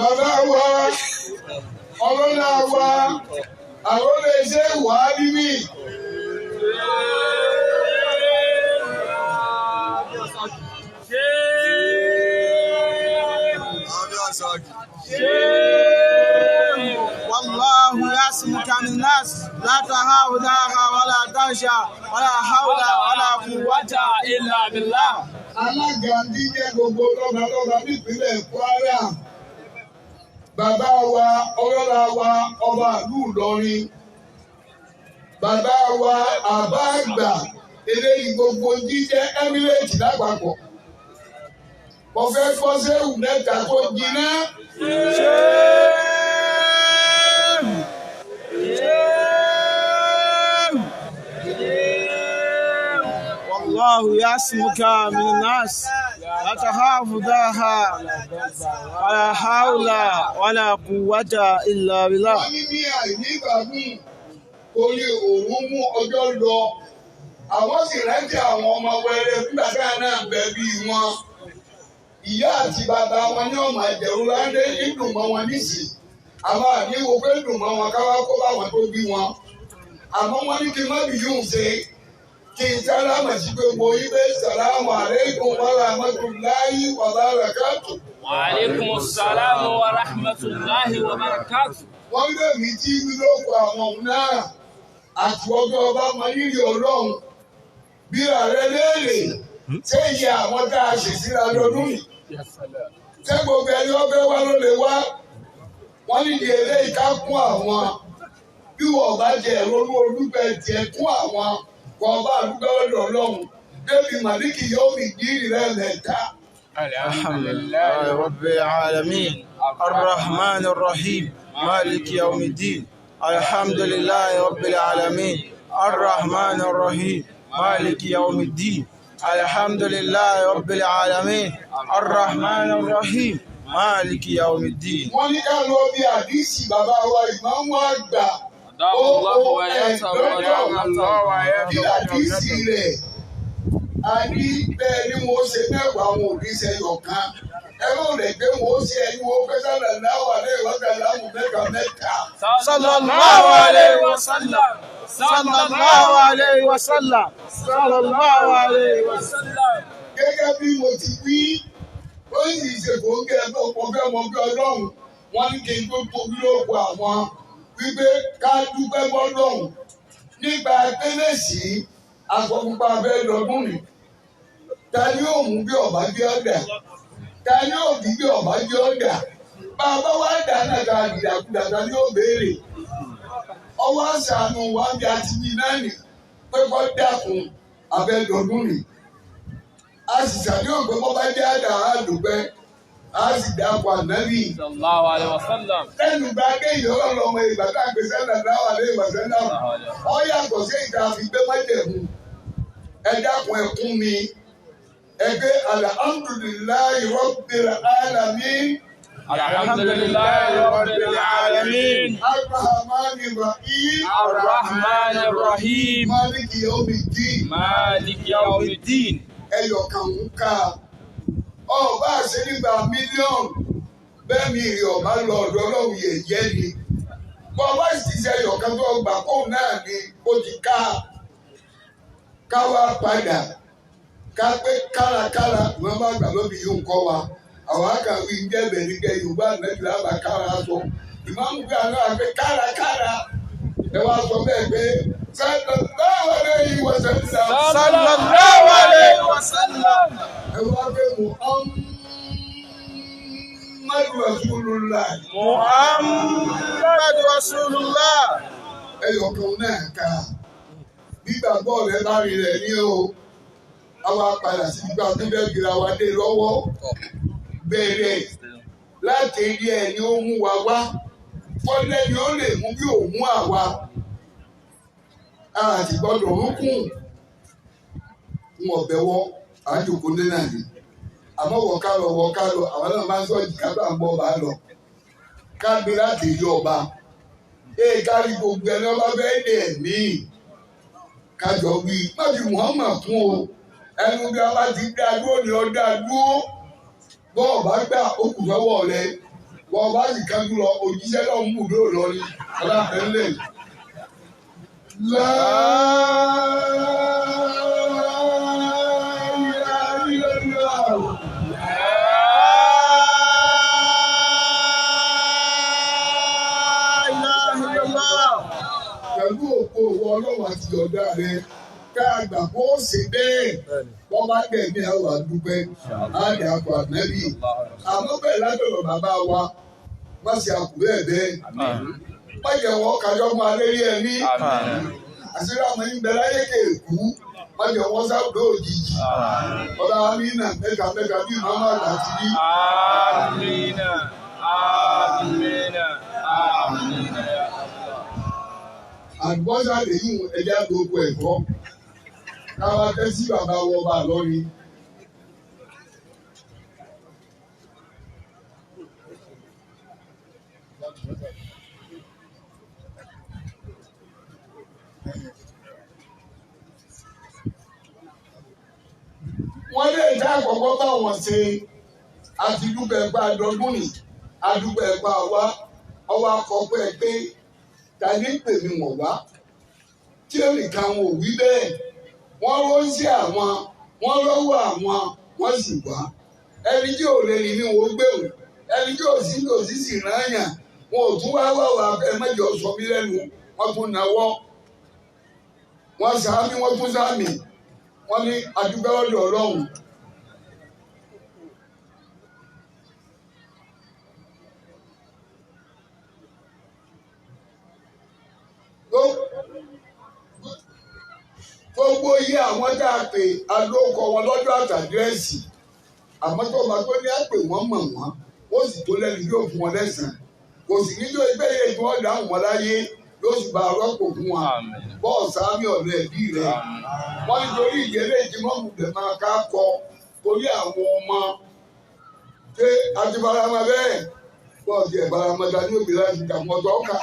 Bàbá wa, ọlọ́lá wa, àrólé iṣẹ́ wàá bíbí. والله يعصمك من الناس لا تخاف دركا ولا تخشى ولا حول ولا قوة إلا بالله. Alága jíjẹ́ gbogbo lọ́balọ́ba nípínlẹ̀ Kwara. Bàbá wa, ọlọ́lá wa, ọba ìlú Ìlọrin. Bàbá wa, àbá àgbà, eléyìí gbogbo jíjẹ́ Emirate lápapọ̀. Mo fẹ́ gbọ́ séwù mẹ́ta tó jiná. Ṣéhù. Ṣéhù. والله يعصمك من الناس لا تخاف دركا ولا حول ولا قوة إلا بالله. Wọ́n ní ní àìní ìgbàgùn torí òun mú ọjọ́ lọ. Àwọn sì rántí àwọn ọmọ wẹrẹ nígbà táwọn náà bẹ bí wọn. Ìyá àti bàbá wọn ní ọmọ ẹ̀jẹ̀rú láńdé ìdùn mọ́ wọn nísì. Àwọn àníwò pé dùn mọ́ wọn káwá kó báwọn tó bí wọn. Àmọ́ wọ́n ní kí n má bì yóò ṣe. Kí n sálámà sí pé mo yí pé sàlámù alaykum wa rahmatullahi wa barakatuh. وعليكم السلام ورحمة الله وبركاته. Wọ́n lé mi tí wílọ́pù àwọn òun náà àti ọjọ́ ọba mọ rírì ọlọ́run bí ààrẹ léèrè ṣé iye àwọn tá a ṣe síra lọ́dún yìí ṣé gbogbo ẹni ọbẹ̀ wá ló lè wá. Wọ́n nídìí eléyìí ká kún àwọn bí wọ́n bá jẹ ẹ̀rọ olúgbẹ tiẹ̀ kún àwọn kọ́ ọba àdúgbò lọ́dọ̀ ọlọ́run débi màlíkì yóò fi dírì rẹ̀ lẹ́ta. الحمد لله رب العالمين الرحمن الرحيم مالك يوم الدين. الحمد لله رب العالمين الرحمن الرحيم مالك يوم الدين. الحمد لله رب العالمين الرحمن الرحيم مالك يوم الدين. Wọ́n ní ká lọ bí àdìsí bàbá wa ìmáàmù àgbà أدام الله وإياك ونعمته. Bí àdìsí rẹ̀ a ní bẹ́ẹ̀ ni wọ́n ṣe mẹ́wàá wọn ò ní ṣe yọ̀kan ẹ̀rọ rẹ̀ pé wọ́n ṣe ẹni wọ́n fẹ́ sábà láwà lẹ́yìn wọ́n gbà láwù mẹ́ta mẹ́ta. صلى الله عليه وسلم صلى الله عليه وسلم صلى الله عليه وسلم. Gẹ́gẹ́ bí mo ti wí, ó sì ṣe kò ń gẹ ọgbẹ́ ọmọgbẹ́ ọlọ́run. Wọ́n ní kí n tó tóbi lóko àwọn wípé ká dúpẹ́ bọ́lọ́run nígbà pélésì agbọ̀npa abẹ́ lọ́dún ni. Ta ni yóò mú bí ọ̀bá jẹ́ ọ̀dà? Ta ni yóò bí bí ọ̀bá jẹ́ ọ̀dà? Bàbá wa dà náà ká dìdàkudà, ta ni yóò béèrè? Ọwọ́ àṣàánú wa bí a ti ní náà nì pé kọ́ dákun abẹ́ lọ́dún ni. A sì ṣàdéhùn pé bọ́ bá jẹ́ àdá àdùpẹ́ a sì dákun ànábì. Sallallahu alaihi wasallam. Lẹ́nu gba kéèyàn ọlọ́run ọmọ ìgbà tá a gbé sẹ́lẹ̀ láwà lé ìgbà sẹ́lẹ̀ ọ yàtọ̀ sí ìta fi gbé májẹ̀mú. Ẹ dákun ẹ kún mi. Ẹ gbé alhamdulillahi rabbil alamin. Alhamdulillahi rabbil alamin. Arrahmani rahim. Arrahman arrahim. Maliki yawmiddin. Maliki yawmiddin. Ẹyọ kan ń ká ọba àṣẹ nígbà mílíọ̀nù bẹ́ẹ̀ mi ìrì ọba lọ ọ̀dọ̀ ọlọ́run yẹ̀yẹ́ ni bọ́ọ̀bá sì ti ṣe ẹyọ kan tó gbà kóun náà ni ó ti ká ká wá padà ká pé kárakára ìwọ́n bá gbà lóbi yìí ń kọ́ wa àwọn akàwé ń jẹ́bẹ̀ nígbẹ́ Yorùbá nàìjíríà bá kára sọ ìmáàmù bí àná àgbẹ̀ kárakára ẹ wá sọ bẹ́ẹ̀ pé sallallahu alaihi wasallam. Sallallahu alayhi wa sallam. Ẹ wá pé Muhammadu Rasulullah. Muhammad Rasulullah. Ẹyọ kan náà ká gbígbàgbọ́ rẹ bá rí rẹ̀ ní o àwa padà sí gbígbà tó fẹ́ gbéra wa dé lọ́wọ́ bẹ̀rẹ̀ láti rí ẹni ó mú wa wá kọ́lẹ́ ni ó lè mú bí òun mú àwa a sì gbọ́dọ̀ rúkùn ń ọ̀bẹ wọ́ àjòkó ní náà ni àmọ́ wọ́n ká lọ wọ́n ká lọ àwọn náà máa ń sọ jìkà bá ń bọ́ bá lọ ká gbé láti rí ọba ee kárí gbogbo ẹni ọba fẹ́ dẹ̀ mí kájọ wí má fi Muhammad kún o ẹnu bí a bá ti dá dúró ni ọ dá dúró bọ́ ọba gbà ó kù sọ́wọ́ rẹ. Wọ́n bá sì kánjú lọ òjíṣẹ́ lọ́hùn mú lóò lọ ní ọlábẹ́lẹ̀. Pẹ̀lú òpó òwò ọlọ́run àti ọ̀dà rẹ̀ ká àgbà kó o ṣe bẹ́ẹ̀ wọ́n bá gbẹ̀mí àwọn àdúpẹ́ á dà kó ànábì. Àmọ́ bẹ́ẹ̀ látọ̀dọ̀ bàbá wa má ṣe àkùrẹ́ ẹ̀ bẹ́ẹ̀. Má jẹ́ wọn kájọ́ máa lérí ẹ ní. Àṣírí àwọn yín bẹ láyé kéèkú. Má jẹ́ wọn sáwùdó òjijì. Ọ̀dà Amínà mẹ́ta mẹ́ta bí màmá àgbà ti rí. Amina. Amina. Amina. Àgbọ́sà lèyí ẹja gbogbo ẹ̀kọ́. Káwa tẹ́ sí bàbá wọ ọba lọ́rin. Wọ́n lè dá àkọ́kọ́ bá wọn ṣe àti dúpẹ́ ẹ̀pá àdọ́gbọ̀n ní àdúpẹ́ ẹ̀pá wa ọwọ́ akọ́pẹ́ ẹ̀ pé ta ní pè mí wọ̀n wá tí ẹnìkan wọn ò wí bẹ́ẹ̀ wọ́n rọ́ọ̀sì àwọn wọ́n rọ́wọ́ àwọn wọ́n sì wá ẹni tí ò lè ní wọ́n gbé wò ẹni tí ò sí lò sí sì rán yàn wọn ò tún wá wá wà ẹ mẹ́jọ sọ mí lẹ́nu wọ́n tún náwó wọ́n sàmì wọ́n tún sàmì wọ́n ní adúgbò ọ̀dọ̀ Ọlọ́run. Gbogbo iye àwọn tá a pè alóko wọn lọ́jọ́ àtàdírẹ́sì àmọ́ tó bá tó ní àpè wọ́n mọ̀ wọ́n ó sì tó lẹ́nu yóò fún wọn lẹ́sàn-án kò sì nílò ẹgbẹ́ yẹn tí wọ́n dáhùn wọn láyé lóṣù bá rọ́pò fún wa bọ́ọ̀ sáámi ọ̀nà ẹ̀bí rẹ̀ wọ́n nítorí ìdílé tí wọ́n mú bẹ̀ máa ká kọ torí àwọn ọmọ ṣé àti faramọ́ bẹ́ẹ̀ bọ́ọ̀ tiẹ̀ faramọ́ ta ní òbí láti dààmú ọjọ́ kà.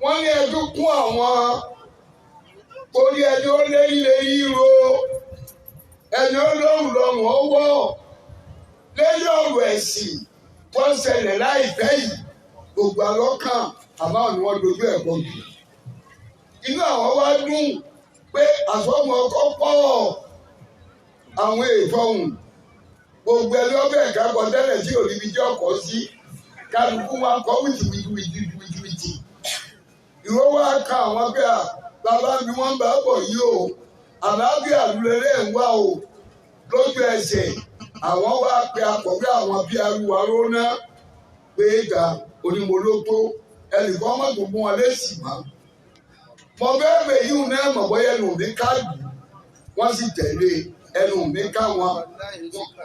Wọ́n ní ẹjọ́ kún àwọn torí ẹni ó léyìn léyìn ro ẹni ó lóhùn lọ́hùn ọwọ́ lẹ́yìn ọ̀rọ̀ ẹ̀sìn tó ń ṣẹlẹ̀ láìpẹ́ yìí gbogbo alọ́kàn àmọ́ ni wọ́n dojú ẹ̀ kọ jù. Inú àwọn wá dùn pé àsọmọ ọkọ pọ̀ àwọn èèfọ̀hùn gbogbo ẹni ọbẹ̀ ẹ̀ka kọ tẹ́lẹ̀ tí òríbi jẹ́ ọkọ̀ sí kálukú wa kọ́ wìtìwìtìwìtìwìtì. Ìró wa ka àwọn pé à bàbá mi wọ́n bá bọ̀ yìí o àlàáfíà lulẹ̀lẹ̀ ń wá o lójú ẹsẹ̀ àwọn wá pe akọ̀wé àwọn bíi arúgbó róná pé ga onímọ̀lótó ẹnìkan mọ̀tò fún wọn lẹ́sì mọ́. Mo fẹ́ pè yíò náà mọ̀ bóyá ẹnu mi ká lù wọ́n sì tẹ̀lé ẹnu mi ká wọn.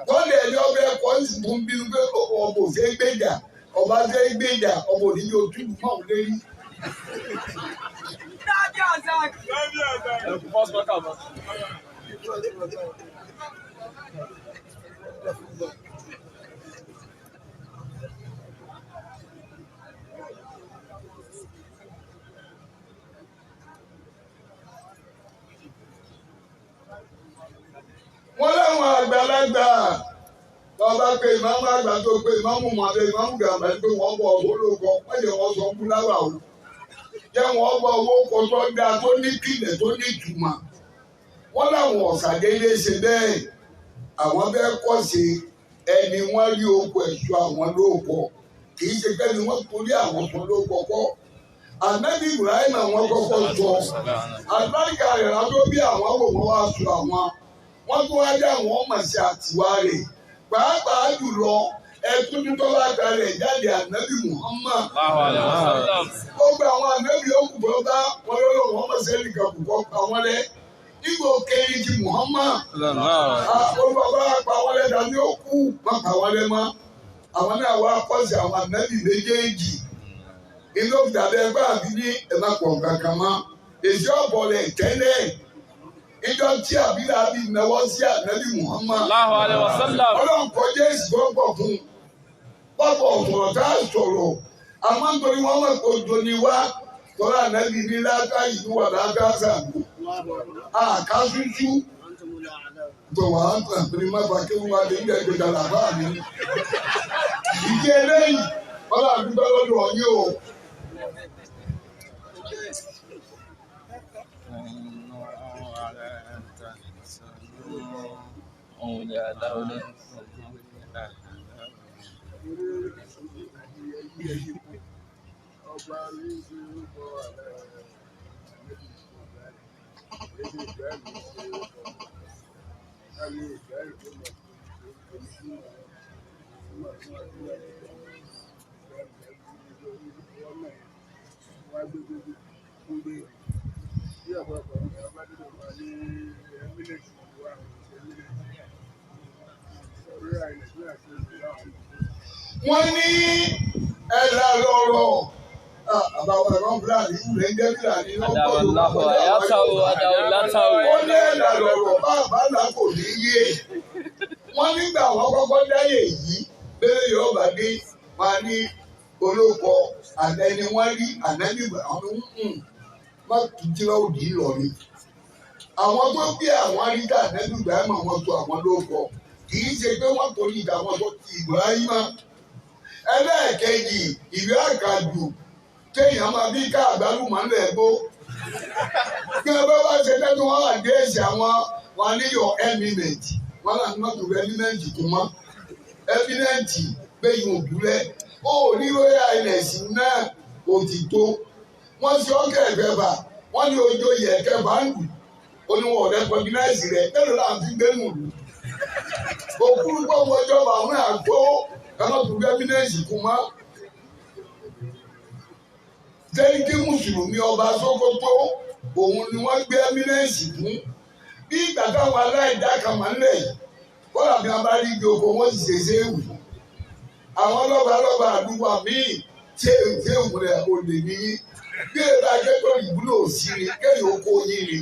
Wọ́n lè ní ọbẹ̀ ẹ̀kọ́ ń sùn bínú pé ọbọ̀ fẹ́ gbèjà ọba fẹ́ gbèjà ọbọ̀ òní yóò túbú mọ́ òun lérí. Wọ́n láwọn àgbàlagbà bàbá pé ìmáàmù àgbà tó pé ìmáàmù màdé ìmáàmù gàmbá pé wọ́n bọ̀ owó lóko wọ́n yẹ wọ́n sọ fúláwà o jẹ́ wọ́n bọ̀ owó kọ tó dáa tó ní kìlẹ̀ tó ní ìtumọ̀. Wọ́n láwọn ọ̀sàdélé ṣe bẹ́ẹ̀ àwọn bẹ́ẹ̀ kọ́ sí ẹni wọ́n rí oko ẹ̀ṣọ́ àwọn lóko kì í ṣe pé ni wọ́n torí àwọn sọ lóko kọ́. Ànábì Ibrahim àwọn kọ́kọ́ sọ àlùbáríkà rẹ̀ látó bí àwọn wò wọ́n wá sọ àwọn wọ́n tún wá dé àwọn ọmọ sí àtiwá rẹ̀ pàápàá jùlọ ẹkún tó bá gbalẹ̀ jáde ànábì Muhammad. Gbogbo àwọn ànábì òkú bọ́ bá wọn lọ́lọ́ wọn mọ̀ sẹ́ni kan kò kọ́ pa wọ́n lẹ́. Nígbà òkèèrè ti Muhammad. Olùbàbá pa wọ́n lẹ́ dání ó kú má pa wọ́n lẹ́ mọ́. Àwọn náà wá kọ́sì àwọn ànábì méjèèjì. Inú òfìdàbẹ́ ẹgbẹ́ àbí ní ẹ̀ma pọ̀ kankan mọ́. Èsì ọ̀bọ̀ rẹ̀ tẹ́lẹ̀. Ìjọ tí àbílà bí náwó sí ànábì Muhammad. Allahu alayhi wa sallam. Ọlọ́run kọjá èsì gbọ́ngbọ̀ fún un. Bọ́bọ̀ ọ̀sọ̀rọ̀ tá a sọ̀rọ̀. Àmọ́ nítorí wọ́n mọ̀ pé ojo ni wá. Tọ́lá ànábì ní látà ìlú wà látà sàbò. Àká ṣúṣú. Tọ̀wá ń tàn pé má ba kí wọ́n wá dé ilé ẹgbẹ̀ta làbá mi. Ìdí eléyìí, ọlọ́run dúpẹ́ lọ́dọ̀ yín o. Wọ́n ní ẹ̀rà lọ́rọ̀ àbáwọ̀ ẹ̀rọ fúlàní ìwúrẹ́ ń jẹ́ fúlàní Adawallahu ayatahu adawlatahu. Ó ní ẹ̀rà lọ́rọ̀ bá àbálà kò ní yé. Wọ́n nígbà wọ́n kọ́kọ́ dáyé yìí bẹ́ẹ̀ yóò bá dé wọn ní olóko àtẹni wọ́n rí ànábì àwọn ń má kìjìlá òdì lọ́rin. Àwọn tó bí àwọn arídà ànábì Ibrahim àwọn tó àwọn lóko kì í ṣe pé wọ́n torí ìdá àwọn tó ti Ibrahim. Ẹlẹ́ẹ̀kejì ìwé àkàjù téèyàn máa bí ká àgbálùmọ̀ ńlẹ̀ gbó. Bí wọ́n bá wá ṣe tẹ́tù wọn àdéhìsì àwọn wọn ní your eminent wọn náà ní mọ́tò eminent kò mọ́ eminent gbẹ̀yìn òdúrẹ́ ó ní royal highness náà kò ti tó. Wọ́n ṣe ọ́kẹ́ ẹ̀fẹ̀fà wọ́n ní ojú oyè ẹ̀kẹfà ń lù ó ní wọn ò recognize rẹ̀ mélòó là ń fi gbé nù lù. Òkúrú gbọ́ wọjọba àwọn àgbo kánọ́tù eminence kò mọ́. Sẹ́ríkì mùsùlùmí ọba Sókótó òun ni wọ́n gbé eminence fún. Bí ìgbà táwọn aláìdá kan máa ń lẹ̀ yìí, kọ́lá bí wọ́n bá rí igi oko wọ́n sì ṣe ṣé wù. Àwọn lọ́ba lọ́ba àdúgbò míì ṣé ṣé wù rẹ̀ olè níyí. Bí èrò akẹ́kọ̀ọ́ ìbúlò sí ni kéèyàn oko yín ni.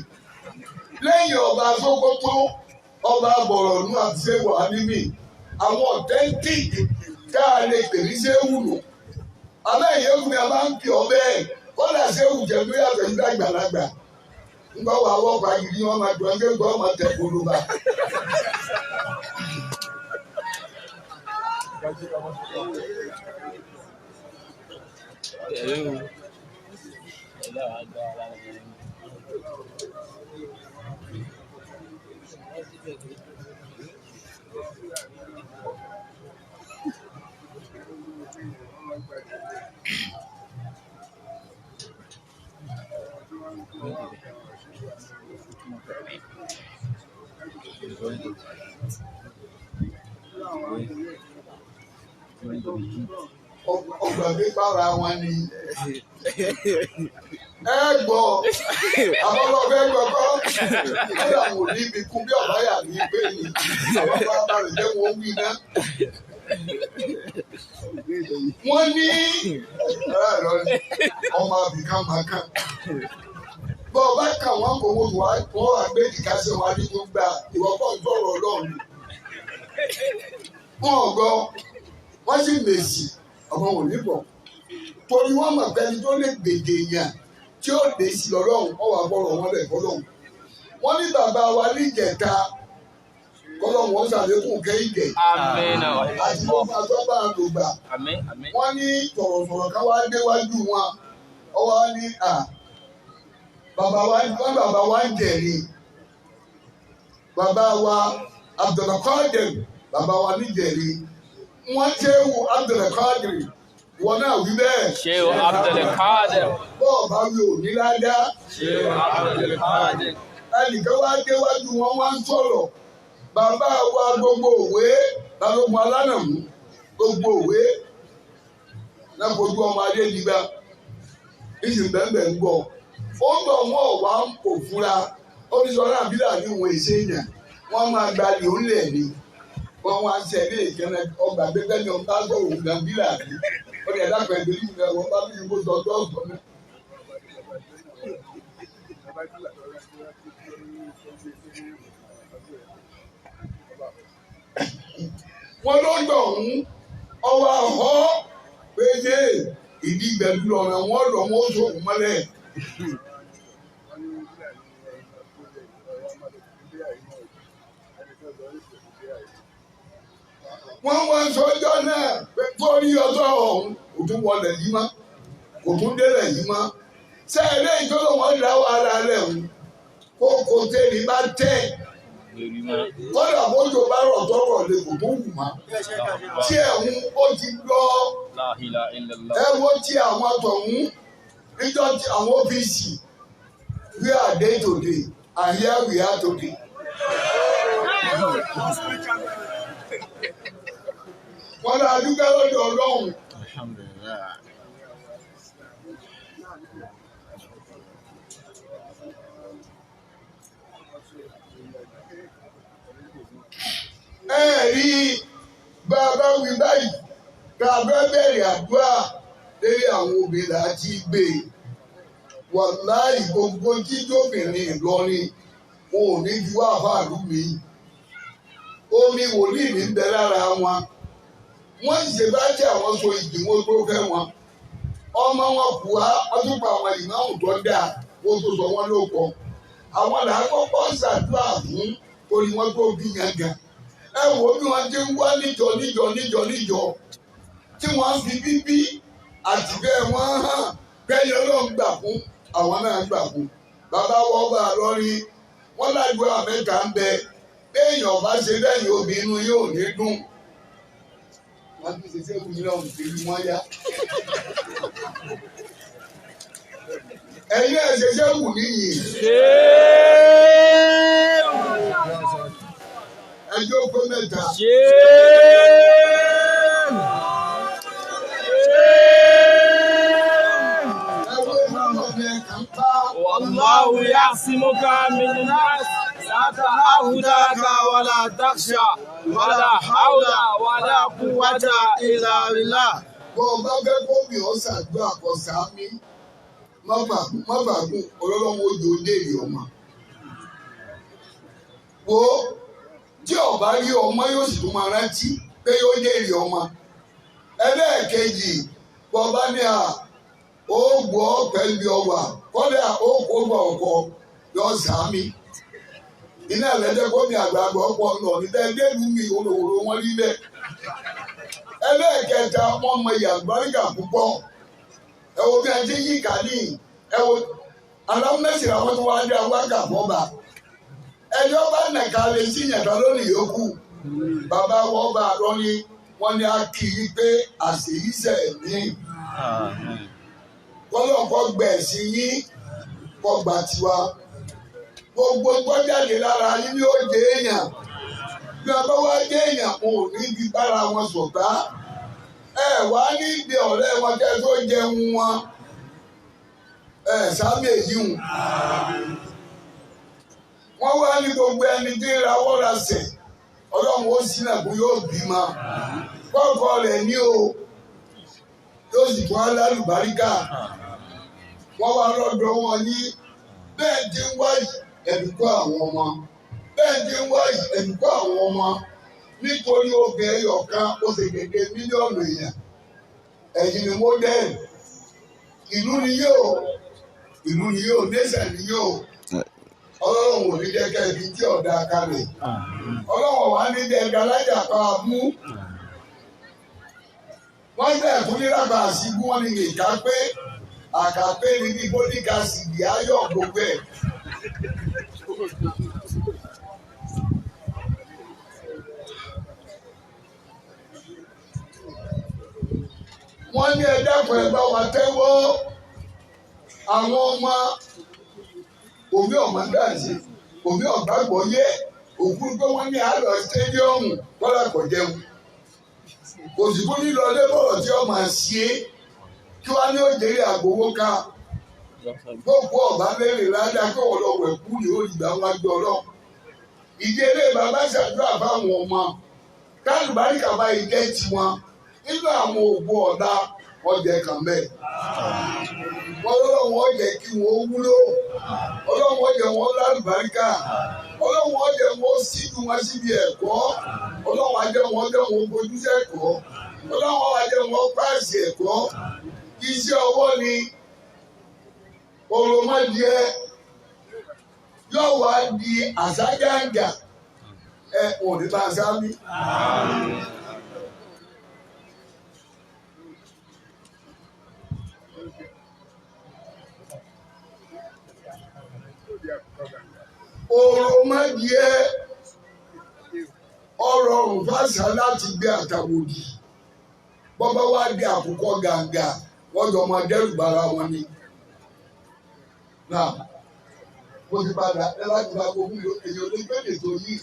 Lẹ́yìn ọba Sókótó, ọba Bọ̀rọ̀nú àti Ṣéwù Álímì, àwọn authentic tá a lè pè ní ṣéwù lò. Aláìyé fún mi a máa ń pè ọ bẹ́ẹ̀ kọ́lá ṣéwù jẹ́ lórí àtẹ̀yìndá àgbàlagbà. Ńgbà wà wọ́pàá yìí wọ́n máa dùn ẹgbẹ́ wọn máa tẹ̀ kólóbá. Ọgbà pípa ara wọn ni. Ẹ gbọ́, àwọn ọlọ́fẹ́ gbọ́ kọ́, kódà wò ní ibi kún bí ọ̀báyà ní pé ní àwọn bàbá rẹ̀ jẹ́ wọ́n wí ná. Wọ́n ní ọmọ àbíkan màkàn. Bọ́ ọ bá kà wọ́n kò wọ́n wá wọ́n wá gbé ìka sí wọn ní tó gbà ìwọ kọ́ gbọ́rọ̀ Ọlọ́run. Wọ́n ò gbọ́, wọ́n sì mèsì ọmọ wọn ò ní bọ̀. Torí wọ́n mọ̀ pé ẹni tó lè gbèdè èèyàn tí ó lè sí lọ́lọ́run wọ́n wá gbọ́rọ̀ wọn lẹ̀ fọlọ́run. Wọ́n ní bàbá wa níjẹta kọ́lọ́run wọ́n ṣàlékún kẹ́hìndé Àmín. àti gbogbo àtọ́gbà àlògbà. Àmín. Àmín. Wọ́n ní sọ̀rọ̀sọ̀rọ̀ ká wá déwájú wọn. Ọwọ́ ní à bàbá wa wọ́n bàbá wa ń jẹ̀rí. Bàbá wa Abdulkadir bàbá wa níjẹ̀rí. Wọ́n ṣe wù Abdulkadir wọn náà wí bẹ́ẹ̀. Shehu Abdulkadir. Bọ́ọ̀ bá wí òní ládàá. Shehu Abdulkadir. Ẹnìkan wá déwájú wọn wá ń sọ̀rọ̀. Bàbá wa gbogbo òwe balógun alánàmú gbogbo òwe láfojú ọmọ adé nígbà ìsìn bẹ́ẹ̀ ń gbọ́. Ó ń bọ̀ wọ́n wá ń kò fúnra. Ó ní sọ náà bílà ní òun èsè yàn. Wọ́n máa gbalẹ̀ òun lẹ̀ ni. Wọ́n wá ń ṣe ilé ìkẹrẹ ọgbà gbẹgbẹ́ ní ọba sọ̀rọ̀ òun gan bílà bí. Ó lè dápẹ́ ìdílé ìgbà wọn bá bí ìbò sọ ọjọ́ ọ̀sán náà. Wọ́n ló ń dọ̀hún ọwọ́ àhọ́ péye ìdí ìgbẹ̀lú lọ́rọ̀ wọn lọ wọn ó sòkun mọ́lẹ̀. Wọ́n wá sọ́jọ́ náà pé torí ọjọ́ ọ̀hún kò tún wọlé yìí mọ́, kò tún délẹ̀ yìí mọ́. Ṣé ilé ìjọba wọn dá wàhálà rẹ̀ ń kókó tẹ́lẹ̀ bá tẹ̀ kọ́dà bójú bá rọ̀ tọrọ lè kò tó wù mọ́. Tí ẹ̀hún ó ti lọ La ilaha illallah. ẹ wo ti àwọn tọ̀hún níjọ́ tí àwọn OPC, we are day to day and here we are today. Wọ́n lọ adúgbò lọ́dọ̀ Ọlọ́run. Alhamdulillah. Ẹ rí bàbá wí báyìí ká fẹ́ bẹ̀rẹ̀ àdúrà lórí àwọn obìnrin láti gbé wàláì gbogbo jíjóbìnrin Ìlọrin wọn ò ní ju àfáàlú mi omi wòlíì ní bẹ lára wọn wọ́n ṣe bá jẹ́ àwọn so ìdìwọ́ tó fẹ́ wọn ọmọ wọn kù á ọdún pa àwọn ìmáàmù tó dáa wọ́n tó sọ wọ́n ló kọ àwọn là á kọ́kọ́ ṣàdúrà fún torí wọ́n tó bí yangan ẹ wo bí wọ́n ti ń wá níjọ níjọ níjọ níjọ tí wọ́n fi bíbí àti bẹ́ẹ̀ wọ́n hàn bẹ́ẹ̀ Ọlọ́run gbà fún àwọn náà gbà fún bàbá wọ́n bá a lọ́rin wọ́n ládùúgbò mẹ́ta ń bẹ béèyàn bá ṣe lẹ́yìn obì inú yóò ní dùn wọ́n ti ṣe sẹ́kù yìí lọ́hùn sí ibi wọ́n yá. Ẹ̀yin náà ṣe sẹ́kù níyì ẹjọ́ pé mẹ́ta. Ẹwọ́ ìmọ̀ mi kàn bá. Wallahu ya'simuka minan nas. La ta'awudaka wala takhsha wala hawla wala quwwata illa billah. Bọ́ ọ bá fẹ́ kó mi ọ́ ṣàdúrà kọ sáámi, má bàgùn ọlọ́lọ́wọ́ ojú ó dèrè ọmọ. Wo tí ọba rí ọmọ yóò sì tún máa rántí pé yóò dèrè ọmọ. Ẹlẹ́ẹ̀kejì bọ́ bá ní à ó gbọ́ pẹ̀lú ọwà kọ́lẹ́ ó kó gbọ́ ọkọ yọ sáámi. Iná ẹlẹ́dẹ́ kó mi àgbààgbà ọ̀pọ̀ lọ níbẹ̀ délùú mi òròwòrò wọn rí bẹ́ẹ̀. Ẹlẹ́ẹ̀kẹta wọn mọ ìyàgbáríkà púpọ̀. Ẹ wo bí a ti yí kàní, ẹ wo alámẹ́sìrì àwọn tó wá dé awága fọba ẹjọ́ bá nàka lè sí yàtọ̀ lónìí yòókù. Bàbá wọn bá a lọ ní wọn ní a kì í pé àṣeyíṣẹ́ mi kọ́lọ́kọ́ gbẹ̀ sí yín kọ́ gbà tiwa gbogbo gbọ́jáde lára yín ni ó jẹ́ èèyàn. Bí a bá wá jẹ́ èèyàn, wọn ò ní fi bára wọn sọ̀tá. Ẹ wá níbi ọ̀rẹ́ wọn kẹ́ tó jẹun wọn ẹ sábẹ èyí hùn. Wọ́n wá ní gbogbo ẹni tí ń rawọ́ ra sẹ̀ Ọlọ́run ó sì náà kó yóò bímọ kọ́kọ́ rẹ̀ ní o yóò sì tún alálùbáríkà. Wọ́n wá lọ́dọ̀ wọn ní bẹ́ẹ̀ tí ń wáyì ẹ̀dùkọ́ àwọn ọmọ, bẹ́ẹ̀ tí ń wáyì ẹ̀dùkọ́ àwọn ọmọ, nítorí obìnrin ẹyọ kan ó ṣe dédé mílíọ̀nù èèyàn. Ẹ̀yin ni mọ́dẹ́ẹ̀lì ìlú ni yóò, ìlú ni yóò, nẹ́sẹ̀ ni yóò. Ọlọ́run ò ní jẹ́ kẹ́ ibi tí ọ̀dà kalẹ̀. Ọlọ́run wà ní jẹ́ galaja pa mú. Wọ́n bẹ̀rẹ̀ fún nílábà àṣìbú wọn ní ìka pé àkàpé ní bí bóníkà sì di ayọ̀ gbogbo ẹ̀. Wọ́n ní ẹ dákun ẹ bá wa tẹ́wọ́ àwọn ọmọ òbí ọmọ dáǹsì òbí ọ̀gá gbọ́yé òkú pé wọ́n ní àlọ́ stadiumu kọ́lá kò jẹun kò sì fún lílọ lébọ̀rọ̀ tí ọmọ ṣe é kí wọ́n ní òjèrè àgbowó ká gbogbo ọba lérè ládàá kí wọ́n lọ wẹ̀ kú ní olùgbà wọn gbọ́ lọ. Ìdílé bàbá ṣàdúrà fáwọn ọmọ Kálùbáríkà báyìí jẹ́ tiwọn nínú àwọn ògbó ọ̀dà ọjà kan bẹ́ẹ̀. Wọ́n lọ́wọ́ wọn jẹ́ kí wọ́n wúlò, ọlọ́wọ́ jẹ́ wọn lálùbáríkà, ọlọ́wọ́ jẹ́ wọn síjú wọn síbi ẹ̀kọ́, ọlọ́wọ́ jẹ́ wọn jẹ́ wọn bójú sẹ́kọ̀ọ́, ọlọ́wọ́ jẹ́ wọn páàsì ẹ̀kọ́. Iṣẹ́ ọwọ́ ni òròmọdìẹ yóò wá di àṣàgàǹgà ẹ ò ní bá a sáábì. Òròmọdìẹ ọ̀rọ̀ ọ̀rùn fàṣà láti gbé àtàwòdì bọ́bá wá di àkùkọ gàǹgà wọ́n jọ máa dẹ́rù bara wọn ni. Náà mo ti padà ẹ láti bá gbogbo èèyàn ló gbé ètò yìí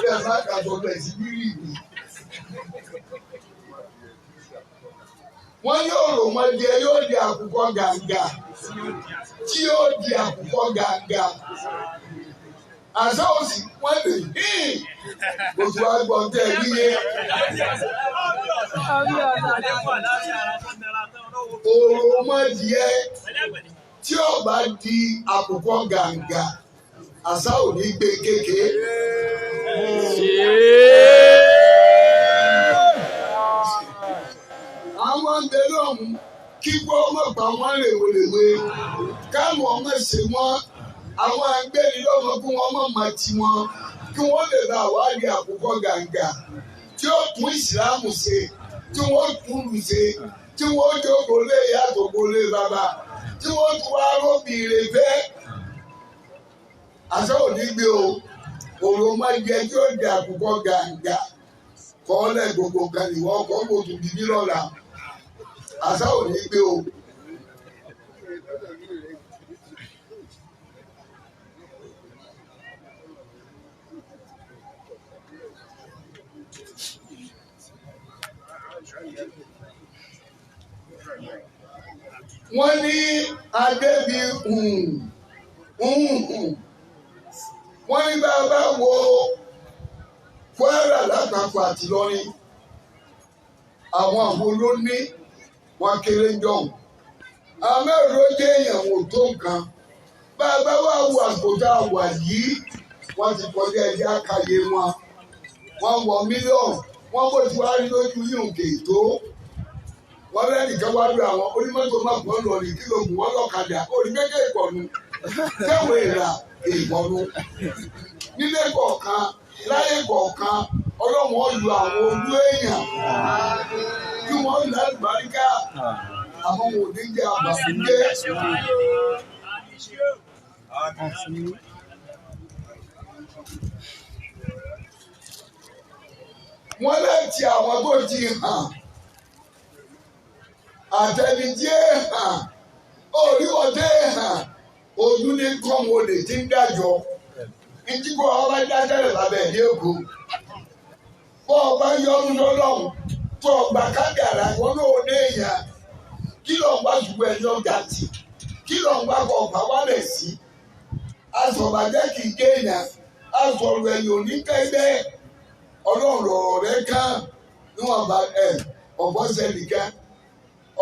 bí ẹ bá kàtọ́ bẹ̀ sí rírì mi. Wọ́n yóò rò wọ́n jẹ yóò di àkùkọ gàǹgà tí yóò di àkùkọ gàǹgà. Àṣà òsì wọ́n lè hìn oṣù àgbọ̀n tẹ̀ yíyẹ. Òròmọdìẹ tí ó bá di àkùkọ gàǹgà àṣà ò ní gbé kékeré. Àwọn ń bẹ lọ́hùn kí wọ́n mọ̀ pa wọ́n rèwerèwe káwọn ọmọ ṣe wọ́n àwọn agbẹ́nilọ́mọ kí wọ́n mọ̀ mọ̀ tiwọn kí wọ́n lè bá wádìí àkùkọ gàǹgà tí ó tún ìsìlámù ṣe tí wọ́n tún lù ṣe tí wọ́n jókòó lé ìyá àtòkò lé bàbá tí wọ́n tún wá róbìnrin fẹ́. Àṣà ò ní gbé o, òròmọdìẹ tí ó di àkùkọ gàǹgà kọ́lẹ̀ gbogbo nǹkan ìwọ ọkọ̀ kò tún bí lọ́la. Àṣà ò ní gbé o. Wọ́n ní adébí wọ́n ní bàbá wo Kwara lápapọ̀ àti Ìlọrin àwọn àwọn ló ní wọn kéré jọ̀hún amẹ́rò jẹ́ èèyàn ò tó nǹkan bàbá wa wo àgbòdà wà yìí wọ́n ti kọjá ẹ̀yà àkàyè wọn wọ́n wọ mílíọ̀nù wọ́n bó ti wá rí lójú yìí òkè tó wọ́n lẹ́nìkan wá lórí àwọn onímọ́tò máa bọ́ lọ ní kílógù wọ́n lọ́kadà orí kékeré ìkọ̀nù kẹwèé ìrà ìkọ̀nù nílé kọ̀ọ̀kan láyé kọ̀ọ̀kan ọlọ́run ó lu àwọn ojú èèyàn kí wọ́n lù àlùbáríkà àmọ́ wọn ò ní jẹ́ àbàmújẹ́. Wọ́n láti àwọn tó ti hàn àtẹnijẹ́ hàn oríwọ̀dé hàn ojú ní kọ́mọ olè tí ń dájọ́ ìdíkọ̀ ọba dájọ́ lábẹ́ ní èkó bọ́ ọba yọnu lọ́lọ́run tó ọgbà kágàrà wọn náà ní èèyàn kí ló ń wá ṣùgbọ́n ẹni ọjà tì kí ló ń wá kọ ọ̀pá wálẹ̀ sí asọ̀bàjẹ́ kì í gé èèyàn asọ̀rọ̀ ẹ̀yìn òní kẹ́gbẹ́ ọlọ́run lọ̀rọ̀ rẹ kán níwọ̀n bá ẹ̀ ọ̀bọ̀sẹ̀ nìkan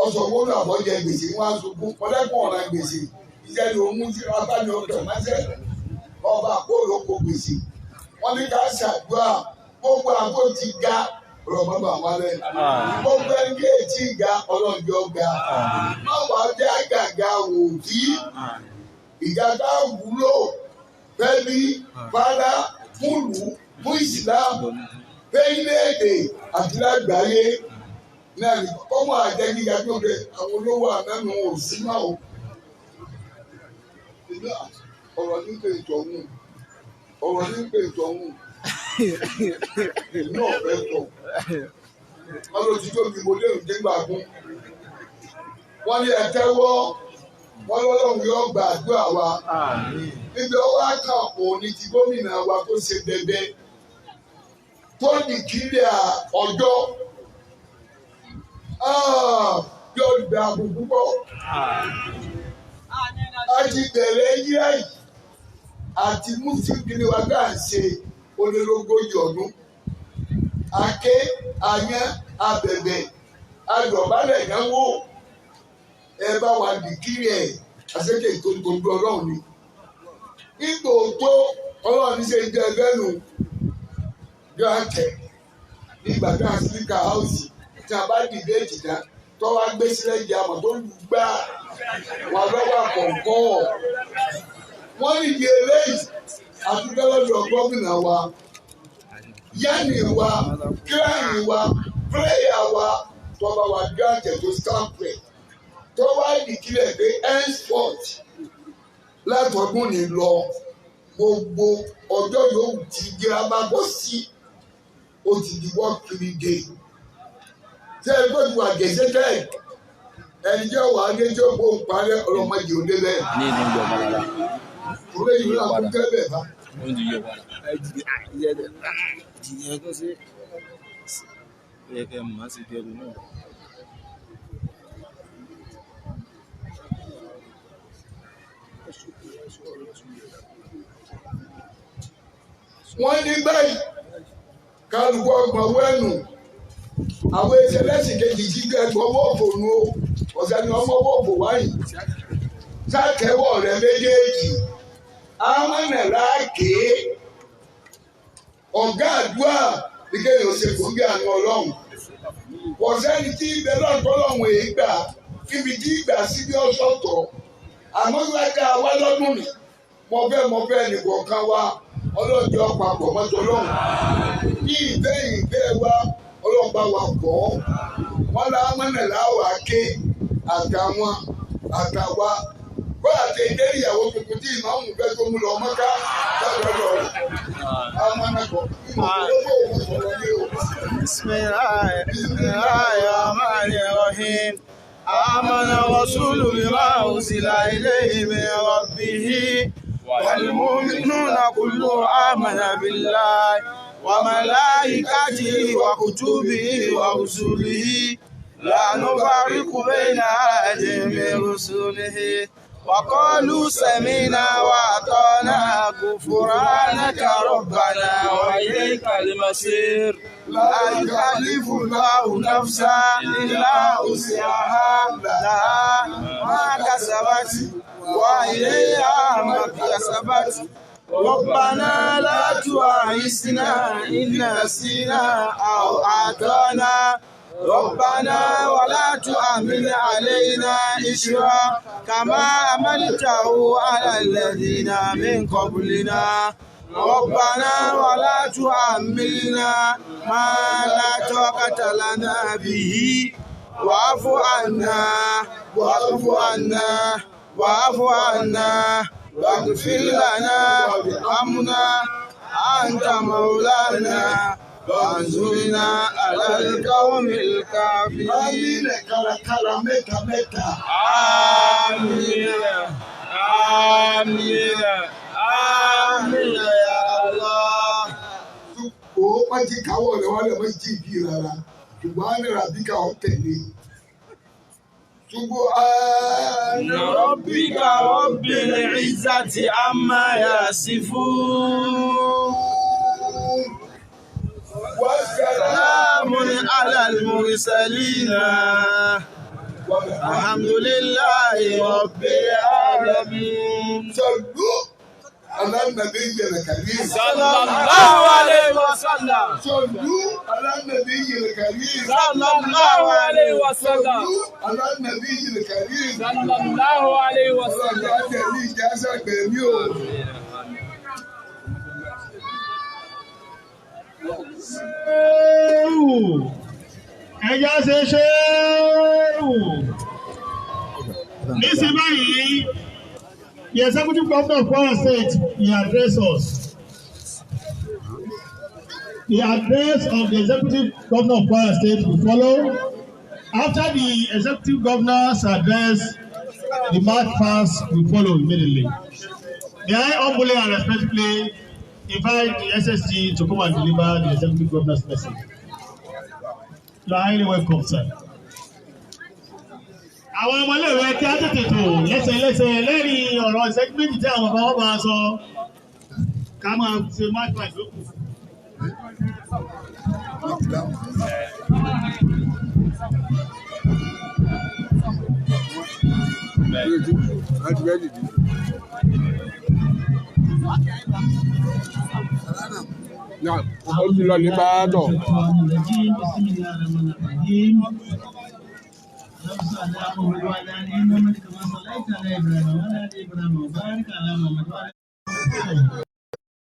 ọsọ owó náà bọ́ jẹ gbèsè wọn aṣojú ọlẹ́kùn ọ̀ràn gbèsè iṣẹ́ ni òun ti abáni ọ̀dọ̀ máṣẹ́ ọba àkóòlò kò gbèsè wọn ní ká ṣàdúrà gbogbo àgbo ti ga rọ̀mọ́bà wálẹ̀ gbogbo ẹni kí ètí ga ọlọ́njọ́ ga má wàá jẹ́ àgàgà òbí ìjàdá wúlò fẹ́mi fara fúlù fún ìsìlámù fẹ́yìnléèdè àti lágbàáyé náà ní kọ́mọ àjẹ́ gíga tó bẹ àwọn olówó ànánu ò sí máa o. Ọ̀rọ̀ ní pé ìtọ̀hún ọ̀rọ̀ ní pé ìtọ̀hún inú ọ̀fẹ́ tọ̀. Wọ́n ló ti tóbi mo lérò dégbà gún. Wọ́n ní ẹ̀tẹ́wọ́ wọ́n lọ́lọ́run yóò gba àdúrà wa. Níbi ọwọ́ àkàn òní ti gómìnà wa tó ṣe dẹdẹ tó ní kílíà ọjọ́ yóò gba àbùkù púpọ̀. A ti bẹ̀rẹ̀ yíyá yìí àti mùsùlùmí wa gbà ń ṣe olólogójì ọdún. Aké ayán abẹ̀bẹ̀ adọ̀bálẹ̀ náwó ẹ bá wa dìkírí ẹ̀ àṣekè tó ń tojú ọlọ́run ni. Ipò tó ọlọ́run ṣe jẹ́ ẹgbẹ́ nù gírántẹ̀ nígbà tí a sílíkà háùsì tí a bá dìde èjìdá tó wá gbé sílẹ̀ jẹ́ àmọ́ tó lù gbá wà lọ́wọ́ àkọ́kọ́. Wọ́n nìdí eléyìí àti lọ́dọ̀ gómìnà wa, yánni wa, kíláyìn wa, pírẹ́yà wa, tọba wa gírántẹ̀ tó stamp rẹ̀ tó wá dìkílẹ̀ pé henceforth látọdún ní lọ gbogbo ọjọ́ yòówù tí gírámà bọ́ sí ó ti di work 3 day. Ṣé ẹ gbọ́dọ̀ wà gẹ̀ẹ́sẹ̀ tẹ́ ẹni jẹ́ wàá dé tí ó kó ń parẹ́ ọlọ́mọdé òde bẹ́ẹ̀. Ní ìlú ìjọba lára. Òwe yìí ló ń tẹ́ bẹ́ẹ̀ bá. Ó ń di yọ padà. Wọ́n ní báyìí kálukú ọgbọ̀n wẹ́nu àwọn ẹsẹ̀ lẹ́sìn kejì jíjẹ́ ẹgbọ̀n òfò nu o ọ̀sẹ̀ ni ọmọ òfò wáyìí sátẹ́wọ̀ rẹ méjèèjì amánàláàké ọ̀gá àdúrà ní kéèyàn ṣe gbòógì àánú ọlọ́run kò sẹ́ni tí ibẹ̀ lọ́dọ̀ ọlọ́run èyí gbà níbi tí ìgbà sí bí ọ̀ṣọ̀tọ̀ àmọ́ gbàgbà wá lọ́dún ni mo fẹ́ nìkọ̀ọ̀kan wa ọlọ́jọ́ papọ̀ mọ́tò ọlọ́run ní ìfẹ́ ìfẹ́ wa ọlọ́run bá wa kọ́ wọn là mọ́nàlá wà ké àtàwọn àtàwa kó àti ìdé ìyàwó tuntun tí ìmáàmù fẹ́ tó mú lọ mọ́ká lọ́dọọdọ rẹ̀ amánakọ̀ ìmọ̀ owó òun sọ̀rọ̀ ní o. بسم الله الرحمن الرحيم. آمن الرسول بما أرسل إليه من ربه والمؤمنون كل آمن بالله وملائكته وكتبه ورسله لا نفرق بين أحد من رسله وقالوا سمعنا وأطعنا غفرانك ربنا وإليك المصير. لا يكلف الله نفسا إلا وسعها لها ما كسبت وإليها ما اكتسبت. ربنا لا تؤاخذنا إن نسينا أو أخطأنا. ربنا ولا تحمل علينا إصرا كما حملته على الذين من قبلنا. ربنا ولا تحملنا ما لا طاقة لنا به واعف عنا واعف عنا واعف عنا واغفر لنا وارحمنا أنت مولانا وانصرنا على القوم الكافرين. Àmín kárakára mẹ́ta mẹ́ta. آمين آمين آمين يا الله. O wọ́n ti káwọ́ rẹ̀ wọ́n lè wọ́n ti bí rárá ṣùgbọ́n á nira bí káwọ́ tẹ̀lé. Ṣùgbọ́n ربك رب العزة عما يصفون. Wọ́n ṣẹlẹ̀. سلام على المرسلين. الحمد لله رب العالمين. صلوا على النبي الكريم. صلى الله عليه وسلم. صلوا على النبي الكريم. صلى الله عليه وسلم. صلوا على النبي الكريم. صلى الله عليه وسلم. Ọlọ́run á tẹ̀lé ìjà sàgbẹ̀mí o. Ṣéwù ẹja ṣe ṣéwù. Nísìnyí báyìí, the executive governor of Kwara State, he address us. The address of the executive governor of Kwara State will follow. After the executive governor's address, the march past will follow immediately. May I humbly and respectfully invite the SSG to come and deliver the executive governor's message. You are highly welcome, sir. Àwọn ọmọléèwé kí á tètè tò lẹ́sẹ̀lẹ́sẹ̀ lẹ́rìí ọ̀rọ̀ ìṣẹ́jú méjì tí àwọn bàbá wọn máa sọ ká máa ṣe march past lókù. Ó ti lọ ní bá dọ̀. بسم الله الرحمن الرحيم. اللهم صل على محمد وعلى ال محمد كما صليت على ابراهيم وعلى ال ابراهيم وبارك على محمد وعلى